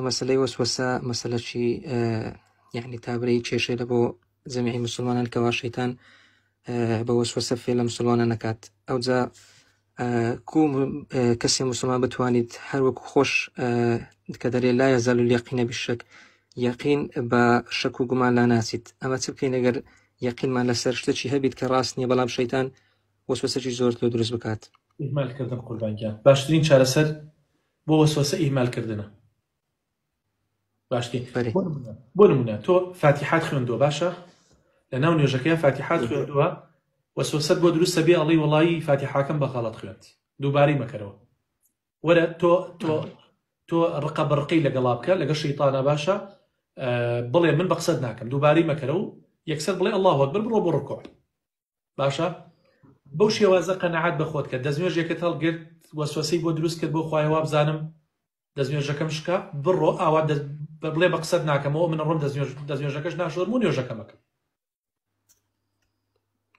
مەسەلەی وەسوەسە مەسەلەکی یعنی تابرەی کێشەی لە بۆ جەمیعی مسلمانان کەوا شەیتان بە وەسوەسە فێ لە مسلمانان نەکات ئەوجا کو کەسی مسلمان بتوانیت هەر وەکو خۆش کە دەرێ لا يزال اليقين بالشك یەقین بە شەک و گومان لا ناچیت ئەمە چ بکەین ئەگەر یەقینمان لەسەر شتێکی هەبیت کە ڕاست نییە بەڵام شەیتان وەسوەسەکی زۆرت لۆ دروست بکات. ئیهمال کردن قوربان گیان باشترین چارەسەر بۆ وەسوەسە ئیهمال کردنە باشترین بەرێ بۆ نمونە بۆ نمونە تۆ فاتیحات خوێندووە باشە لە ناو نوێژەکەی فاتیحات خوێندووە وەسوەسەت بۆ دروستە بێ ئەڵێی وەڵایی فاتیحاکەم بە غەڵەت خوێند دووبارەی مەکەرەوە وەرە تۆ تۆ تۆ ڕقە بە ڕقەی لەگەڵا بکە لەگەڵ شەیتانە باشە بڵێ من بە قسەت ناکەم دووبارەی مەکەرە و یەکسەر بڵێ الله اکبر بڕۆ بۆ ڕکوع باشە بەو شێوازە قەنەعات بە خۆت کە دەستنوێژێکت هەڵگرت وەسوەسەی بۆ دروست کرد بۆ خوایە وابزانم دەستنوێژەکەم شکا بڕۆ ئاوا بڵێ بە قسەت ناکەمەوە من ڕۆم دەستنوێژەکەش ناشۆرم و نوێژەکەمەکەم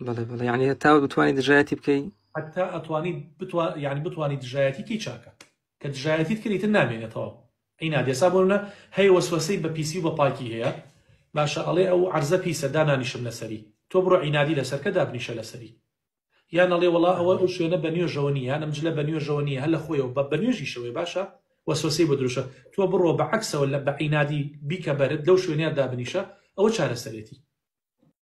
بەڵێ بەڵێ یعنی تا بتوانانی دژایەتی بکەی حتا ئەتوانی بتوا یعنی بتوانی دژایەتی کەی چاکە کە دژایەتیت کرد ئیتر نامێنێتەوە عیناد ئێستا بۆ نمونە هەیە وەسوەسەی بە پیسی و بە پاکی هەیە باشە ئەڵێ ئەو عەرزە پیسە دانانیشم لەسەری تۆ بڕۆ عینادی لەسەر کە دابنیشە لەسەری یان ئەڵێ وەڵا ئەوە ئەو شوێنە بە نوێژەوە نییە یان ئەم جلە بە نوێژەوە نییە هەر لە خۆیەوە بە بە نوێژیشەوەی باشە وەسوەسەی بۆ دروشە تۆ بڕۆ بە عەکسەوە لە بە عینادی بیکە بەرت لەو شوێنە دابنیشە ئەوە چارەسەرێتی.